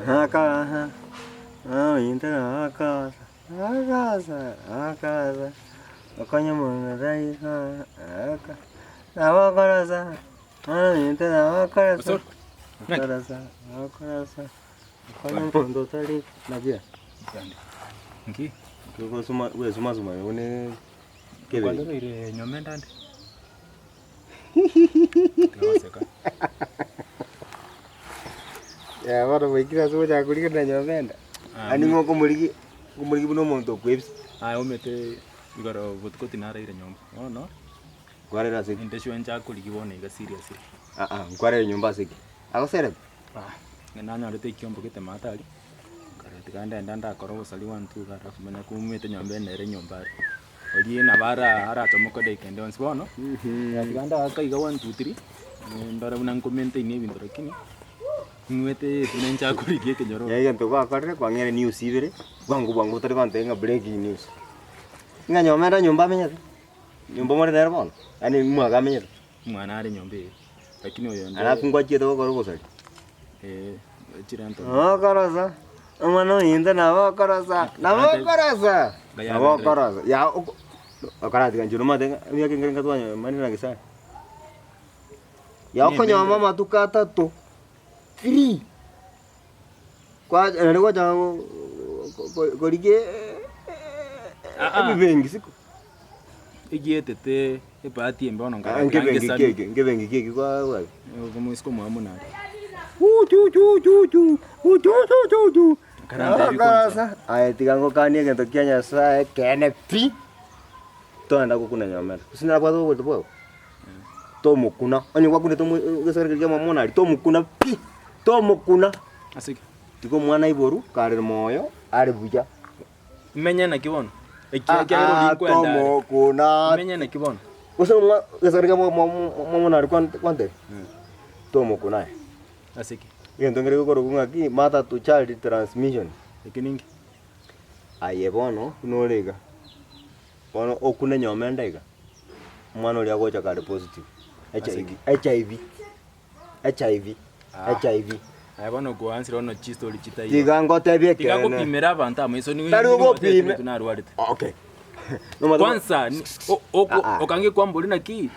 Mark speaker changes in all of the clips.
Speaker 1: Aka aka aka aka okonye omonto tari aka nabo okorosa ominto nabo okorosa okorosa okorosa okonye omonto otari nabia.
Speaker 2: Nki?
Speaker 1: Gosuma gwesuma suma buna ekebeti.
Speaker 2: Kwandoreire nyomenda ande? Tigoseka.
Speaker 1: Yaya bono gwaikire ase ogochaka korigereria nyomenda,
Speaker 2: Ah,
Speaker 1: yaani ng'a okomorigia okomorigia buna omonto okwebisa.
Speaker 2: Aye omete igoro botuko tinaraire nyomba, bono
Speaker 1: Nkwarere ase ki?
Speaker 2: inde sure nchake korigia bono iga seriously.
Speaker 1: Ah ah, nkwarere nyomba ase ki? Agoserete?
Speaker 2: Ah, ng'a nanyorete ekiombo gete maate aria, nkarora tiga ndenda ndakore obosari one two iga alafu manya komanyete nyomba eye nere nyomba aria. Oria nabo ara arachomoke edageka ende yonsi bono, tiga ndaaka iga one two three, ndore buna nko maintain ebinto lakini, ning'wete buna inche akorigia ekenyoro.
Speaker 1: Yaani egento gwakorire kwang'eire news ibere, bwango bwango otari gontebia ng'a breaking news. Ng'a nyomba ere nyomba amenyete, nyomba more nere bono, yaani mwaga amenyete.
Speaker 2: Omwana are nyomba eye, lakini oyonde.
Speaker 1: Alafu ngwachiete gokora obosari.
Speaker 2: Eh, chirento.
Speaker 1: Okorosa, omwana ominto nabo okorosa, nabo okorosa, nabo okorosa, ya oko okaratiga inche nomanyete ng'a emiaka enke enke twanyomanire na Gesare. Ya okonyoma amatuko atato, three, kwa naende gwachaka go- go- korigia ebibengi isiko.
Speaker 2: Egietete ebahati embe bono
Speaker 1: Ah, nkebengi
Speaker 2: nkarora
Speaker 1: ki eke, nkebengi ki eke kwa
Speaker 2: omoiseke omwabo buna aria.
Speaker 1: Akarasa aye tiga ngokanie egento kia Nyasaye ekeene pi, toenda gokuna nyomera. Gose nabwate oborito bwao? Tomokuna, onye gwakunete omo egesare keria kia mama aria, tomokuna pi, tomokuna.
Speaker 2: Ase ki?
Speaker 1: Tiga omwana aiborwe kare moyo, are buya.
Speaker 2: Menye naki bono? Ekiagera oria nkwenda are.
Speaker 1: Tomokuna.
Speaker 2: Menye naki bono?
Speaker 1: Gose omwa gesare kia mwa mwana kwantebia? Tomokuna aye.
Speaker 2: Ase ki?
Speaker 1: Egento nkere gekorokwa ng'aki mother to child transmission.
Speaker 2: Eke ninki?
Speaker 1: Aye bono buna ore iga, bono okune nyomenda iga, omwana oria agocha kare positive, HIV, HIV. HIV, HIV.
Speaker 2: Aye bono koansire bono chistory chitaiyo.
Speaker 1: Tiga ngotebie
Speaker 2: Tiga
Speaker 1: ekeene.
Speaker 2: gopimera abanto amaiso nigo
Speaker 1: Tari
Speaker 2: nigo
Speaker 1: ogopime.
Speaker 2: otebete narwarete.
Speaker 1: Okay. Nomanyete
Speaker 2: Kwanza ni- o- oko-
Speaker 1: Ah, ah.
Speaker 2: okange kwambori naki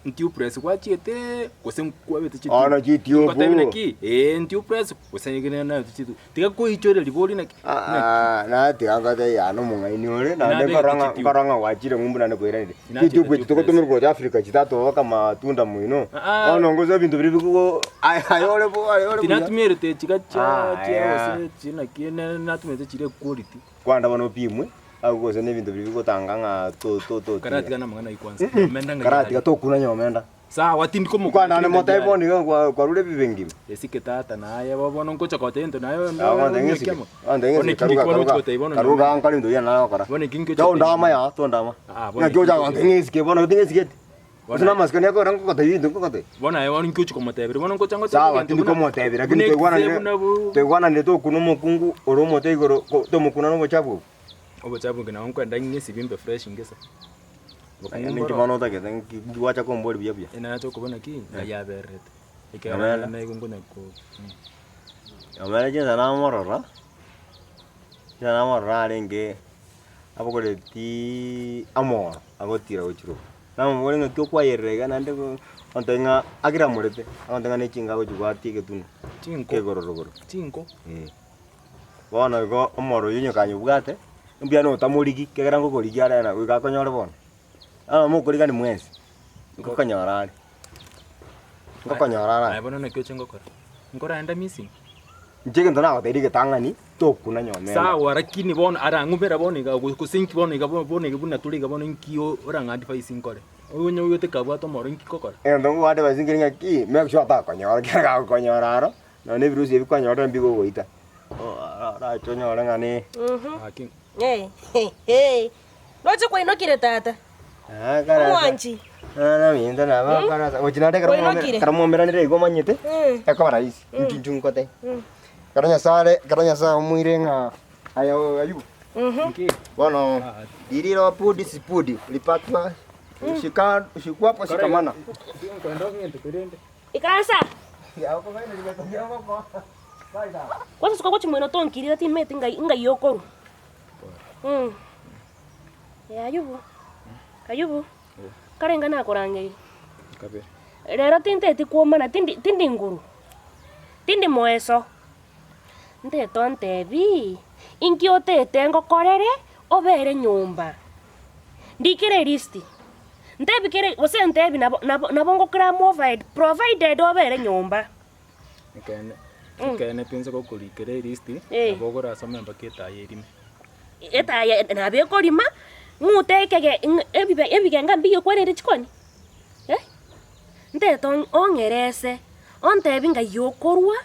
Speaker 2: ntube press gwachiete gose nkwabete chitube.
Speaker 1: Ono chitube.
Speaker 2: Ngotebi naki eh ntube press gose egene nayo chitube. Tiga koichoria ribori naki naki.
Speaker 1: Ah, na tiga ngotebie yaa nomong'aini ore naende
Speaker 2: Nabegete
Speaker 1: nkorora ng'a
Speaker 2: chitube.
Speaker 1: nkorora ng'a gwachire ng'umbu naende koiranire.
Speaker 2: Nachete
Speaker 1: Chitube echi
Speaker 2: tube
Speaker 1: togotomerwa gocha Africa chitatoboka matunda moino.
Speaker 2: Ah, ah.
Speaker 1: Bono ngose ebinto biria bikogo aye aye ore bo aye ore buya.
Speaker 2: Tinatumiete chiga chia
Speaker 1: Ah,
Speaker 2: chia
Speaker 1: yeah.
Speaker 2: gose chinaki ne natumete chire quality.
Speaker 1: Kwanda bono opimwe, agwo gose na ebinto biria bigotanga ng'a to to to
Speaker 2: Karatiga namang'ana ayio kwanza. Nyomenda ng'ai
Speaker 1: Karatiga
Speaker 2: are.
Speaker 1: tokuna nyomenda.
Speaker 2: Sawa tindi komokuna
Speaker 1: Kwanda naende
Speaker 2: kende
Speaker 1: motebi
Speaker 2: ng'ai
Speaker 1: bono
Speaker 2: are.
Speaker 1: iga kwa kwarure ebibe ngima.
Speaker 2: Esike tata naye bo bono ngocha goteba into naye
Speaker 1: Ah, bono ng'esike. Bono
Speaker 2: Bono
Speaker 1: ng'esike
Speaker 2: eki
Speaker 1: karuga
Speaker 2: bono
Speaker 1: karuga.
Speaker 2: gochia goteba bono
Speaker 1: Karuga
Speaker 2: nyomenda.
Speaker 1: nkore ebinto biria nagokora.
Speaker 2: Bono eki ngochia goteba
Speaker 1: Tondama
Speaker 2: nyomenda.
Speaker 1: yaa tondama.
Speaker 2: Ah, bono
Speaker 1: Ng'aki
Speaker 2: eki
Speaker 1: ocha
Speaker 2: ngochia
Speaker 1: gontebia ng'esike bono ting'esigeti.
Speaker 2: Bono
Speaker 1: Gose namasikani akogera ngogotebia ebinto nkogotebia.
Speaker 2: Bono aye bono inki ochi komoteberia? Bono ngocha ngotebie
Speaker 1: Sawa
Speaker 2: egento
Speaker 1: tindi
Speaker 2: buna
Speaker 1: komotebia lakini
Speaker 2: buna ekise
Speaker 1: toigwananire
Speaker 2: buna bu
Speaker 1: toigwananire tokuna omokungu ore omote igoro ko tomokuna na obochafu obwo.
Speaker 2: Obochafu inki nabo nkwenda ng'esibie mbe fresh ngese. Bokungu
Speaker 1: Ninki
Speaker 2: mboro.
Speaker 1: bono otagete nki nki gwacha komboria buya buya?
Speaker 2: Nacha okobona ki? Ngai abererete. Ekiagera
Speaker 1: Nyomenda.
Speaker 2: naigo nkonya ko
Speaker 1: Nyomenda chinsa namorora, chinsa namorora arenge abogoretie amoro agotira gochia rogoro. Namobori ng'aki okwayerera iga naende go agontebia ng'a agiramorete, agontebia ng'a ne chinko agochi goatia egetunu
Speaker 2: Chinko.
Speaker 1: kegoro rogoro.
Speaker 2: Chinko.
Speaker 1: Eh. Bono igo omoro oyio onye kanyobwate, mbuya notamorigi, ekiagera ngokorigia are na goika akonyore bono. Bono mokorigani mwensi, ngokonyora are, ngokonyora are.
Speaker 2: Aye bono naki oche ngokora? Nkoraenda missing?
Speaker 1: Inche egento nagotebirie egetang'ani, tokuna nyomenda.
Speaker 2: Sawa lakini bono arang'umera bono iga gose inki bono iga bono iga buna tore iga bono inki orang'a advise nkore? Onye oyote kabwate omoro inki ngokora?
Speaker 1: Egento nkogoa advice nkeri ng'aki, make sure takonyora ekiagera gakokonyora aro, Nonya na ebirusia ebi kwanyorire mbigogoita, orache onyore ng'a ne.
Speaker 2: Gaki.
Speaker 3: Roche kwainokire tata, omwanchi.
Speaker 1: Naminto nabo okorosa gochi naende ekero
Speaker 3: Kwainokire?
Speaker 1: ekero mwameranire igo omanyete, ekoba rahisi, inchu inchu ngote. Ekero Nyasaye are ekero Nyasaye omoire ng'a aye Ayubu,
Speaker 2: Nki?
Speaker 1: bono ririro pudi sipudi ripatwa shika shikwapo shikamana.
Speaker 2: Nkwenda ong'ente korende.
Speaker 3: Ikaransa. Gwasusuka gochia moino tonkirire timanyeti ngai ngai okorwa. Mh. Eh Ayubu, Ayubu, karenga nakorangeiri.
Speaker 2: Kabere.
Speaker 3: Rero tinteti kwomana tindi tindi nguru, tindi moeso. Ntete ontebi, inki otete ngokorere obere nyomba? Ndikere elisti, ntebi kere gose ntebi nabo nabo nabo ngokora movaed provided obere nyomba.
Speaker 2: Ekeene, ekeene pi nse gokorikera elisti,
Speaker 3: Eh.
Speaker 2: nabo ogorasome mpaka etaya erime.
Speaker 3: Etaya nabo ekorima, ng'ute ekege ng'a ebibe ebigenga mbiyekwerere chikoni eh? Ntete ong' ong'erese, ontebi ng'ai okorwa,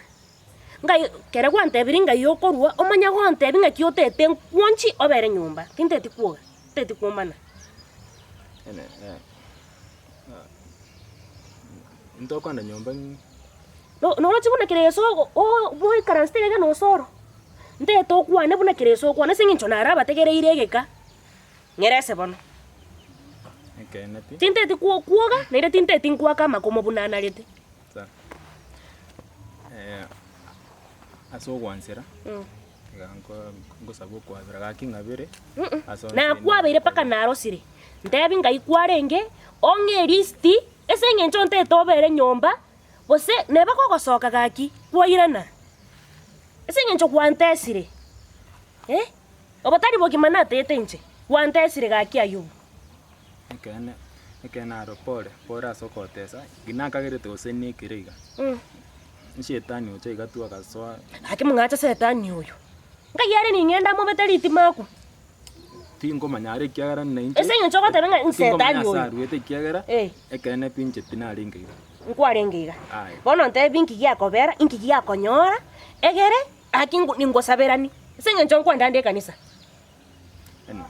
Speaker 3: ng'ai kere gwantebirie ng'ai okorwa, omanye gontebia ng'aki otete nkwonchi obere nyomba, tinteti kwoga, nteti kwomana.
Speaker 2: Ene Intokwana nyomba ng'i.
Speaker 3: No- noroche buna kera ase ogo oo boikaransete iga na osoro, ntete okwane buna kera ase okwane ase eng'encho naro abategereire egeka, ng'erese bono.
Speaker 2: Ekeene pi.
Speaker 3: Tinteti kwo kwoga, naende tinteti nkwaka amakomo buna anarete.
Speaker 2: Sawa. Ase ogwansera, iga nko- nkosaba okwabera gaki ng'abere, ase onsi
Speaker 3: Nakwabeire mpaka narosire, ntebi ng'ai kwarenge, ong'e erisiti, ase eng'encho ntete obere nyomba, gose neba kogosoka gaki, kwairana. Ase eng'encho gwantesire, eh, obo tari bogima natete inche, gwantesire gaki Ayubu.
Speaker 2: Ekeene, ekeene aro pore, pore ase ogotesa, inki nakagerete gose nekere iga. Eshetani ocha iga tu agasoa.
Speaker 3: Gaki mong'ache setani oyo. Nkai are ning'ende amobete ritima akwo.
Speaker 2: Tinkomanya are ekiagera nainche.
Speaker 3: Ase eng'encho ogoteba ng'a
Speaker 2: Tinkomanya
Speaker 3: nsetani
Speaker 2: ase
Speaker 3: oyo.
Speaker 2: aruete ekiagera,
Speaker 3: Eh.
Speaker 2: ekeene pi inche tinarenge iga.
Speaker 3: Nkwarenge iga.
Speaker 2: Aye.
Speaker 3: Bono ntebi inki giakobera, inki giakonyora, egere gaki ngo ningosaberani. Ase eng'encho nkwenda ande ekanisa.
Speaker 2: Eno,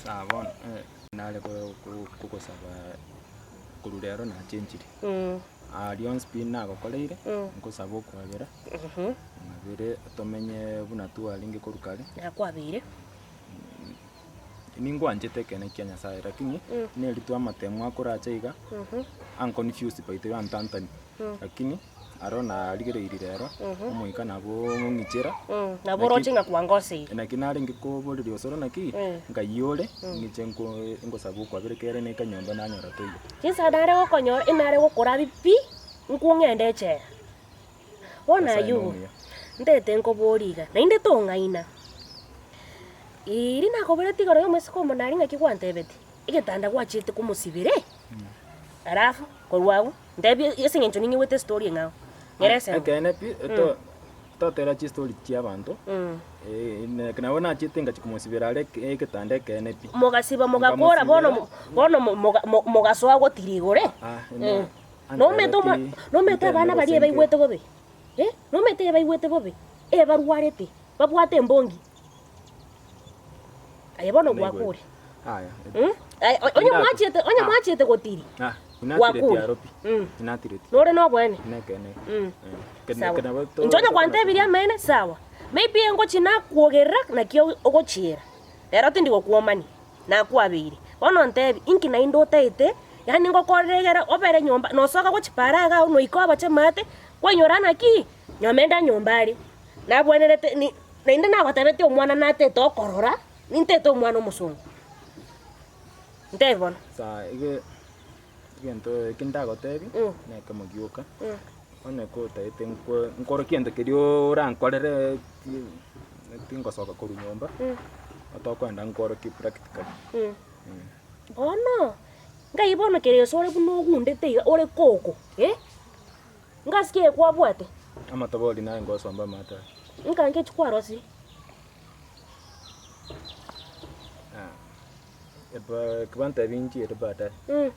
Speaker 2: sawa bono, nare kogosaba korwa rero nachenchire. Aria onsi pi nagokoreire, nkosaba okwabera, ng'abere tomenye buna twarenge korwa kare.
Speaker 3: Nakwabeire.
Speaker 2: Ningwanchete ekeene kia Nyasaye lakini neri twamatemo akoracha iga, anconfuse by the way antantani, lakini aro narigereirie rero, omoika nabo ong'ichera,
Speaker 3: Nabo oroche ng'a kwangoseire.
Speaker 2: Naki narenge koboreria osoro naki, nkai ore, ng'iche nko ngosaba okwabera ekere na ekanyomba nanyora toiyo.
Speaker 3: Chinsa nare gokonyora enare gokorabi pi, nkwong'ende echela. Bono
Speaker 2: Nyasaye
Speaker 3: aywo,
Speaker 2: nomuya.
Speaker 3: ntete nkoborie iga, naende tong'aina. Riria nakoboretie igoro y'omosike omonari ng'aki gwantebetie, egetanda gwachiete komosibera eh? Alafu, korwa agwo, ntebie ase eng'encho ning'igwete estory eng'ao, ng'ere esemo.
Speaker 2: Ekeene pi, to totera chistori chia abanto, nabo nachiete ngachia komosibera are egetanda ekeene pi.
Speaker 3: Mogasiba mogakora bono mo- bono mo- moga- mo- mogasoa gotira igoro eh?
Speaker 2: Ah, ina-
Speaker 3: Nomanyete omwa nomanyete abana baria ebaigwete bobe, eh, nomanyete ebaigwete bobe, ebarwarete, babwate embongi. Aye bono gwakure.
Speaker 2: Aya.
Speaker 3: Mm? Aye, o- onye mwachiete onye mwachiete gotiri,
Speaker 2: Ah, inatireti
Speaker 3: Gwakure.
Speaker 2: aro pi.
Speaker 3: Mm.
Speaker 2: Inatireti.
Speaker 3: nore noboene.
Speaker 2: Nekene.
Speaker 3: Mm.
Speaker 2: Kene
Speaker 3: Sawa.
Speaker 2: kene to.
Speaker 3: Inche onye gwantebirie amaene, sawa. Maybe ngochia nakwogerera naki ogochiera. Rero tindi gokwomania. Nakwabeire. Bono ntebi, inki naende otaete, yaani ngokorere egere obere nyomba, nosoka gochia paara iga agwo noika obache amaate, kwainyora naki, nyomba ende nyomba are. Nabwenerete ni naende nagotebetie omwana natete okorora, nintete omwana omosongo. Ntebi bono.
Speaker 2: Saa ege egento eke ndagotebi, nekemo gioka, onye kotaete nkwe nkorokie egento keria orankorere ti tingosoka korwa nyomba, otokoenda nkworokie practically.
Speaker 3: Bono, ngai bono kere ase ore buna ogundete iga ore koko eh, ngasi ki eye kwabwate?
Speaker 2: Amatobori naye ngosomba amato aya.
Speaker 3: Nkange echi kwarosirie?
Speaker 2: Ebantebi nchiere baadaye.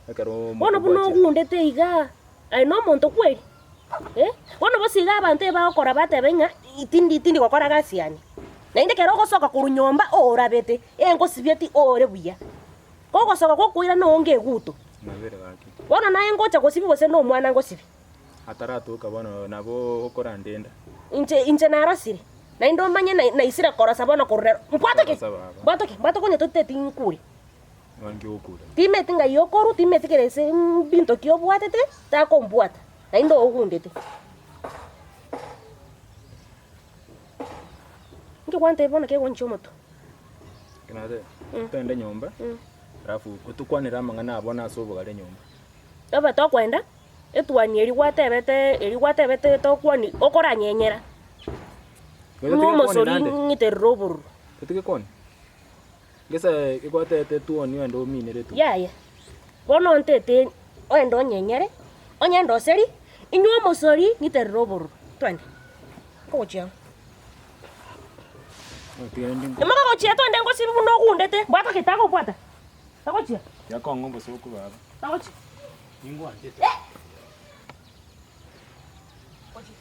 Speaker 2: Ekero
Speaker 3: Bono buna ogundete igaa, aye nomonto kweri? Eh, bono bose iga abanto ebagokora batebe ng'a tindi tindi gokora gasi yane. Naende ekero ogosoka korwa nyomba orabete, engosibieti ore buya. Kogosoka gokoirana oonge eguto.
Speaker 2: Nabere gaki.
Speaker 3: Bono naye ngocha gosibia gose na omwana ngosibia?
Speaker 2: Ataratoka bono nabo okorandenda.
Speaker 3: Inche inche narosire, naende omanye na naisire korosa bono korwa rero. Mbwate ki?
Speaker 2: Korosa baba.
Speaker 3: Mbwate ki? Mbwate konya toteti nkure.
Speaker 2: Nki okure?
Speaker 3: Timeti ng'ai okorwa, timeti kera ase mbinto ki obwatete, takombwata, naende ogundete. Inki gwantebia bono kegonchia omoto?
Speaker 2: Eki nateba, togende nyomba, alafu otokwanere amang'ana aya bono ase obogare nyomba.
Speaker 3: Obe tokoenda, etuani eria gwatebete eria gwatebete tokwani okoranyenyera,
Speaker 2: Totige
Speaker 3: ng'a
Speaker 2: kwoni
Speaker 3: omosori
Speaker 2: naende?
Speaker 3: ng'iterere obororo.
Speaker 2: Totige kwoni? Gese egwatete etuoni ogende ominere etuoni.
Speaker 3: Yaya, bono ontete oende onyenyere, onye ndoseri, inywe omosori ng'iterere obororo. Twende, nkogochia ang'o. Imoka gochia twende ngosibi buna ogundete, bwata ki tagobwata, tagochia.
Speaker 2: Yakong'a obosooku baba.
Speaker 3: Tagochia.
Speaker 2: Ningwanchete.
Speaker 3: Gochia.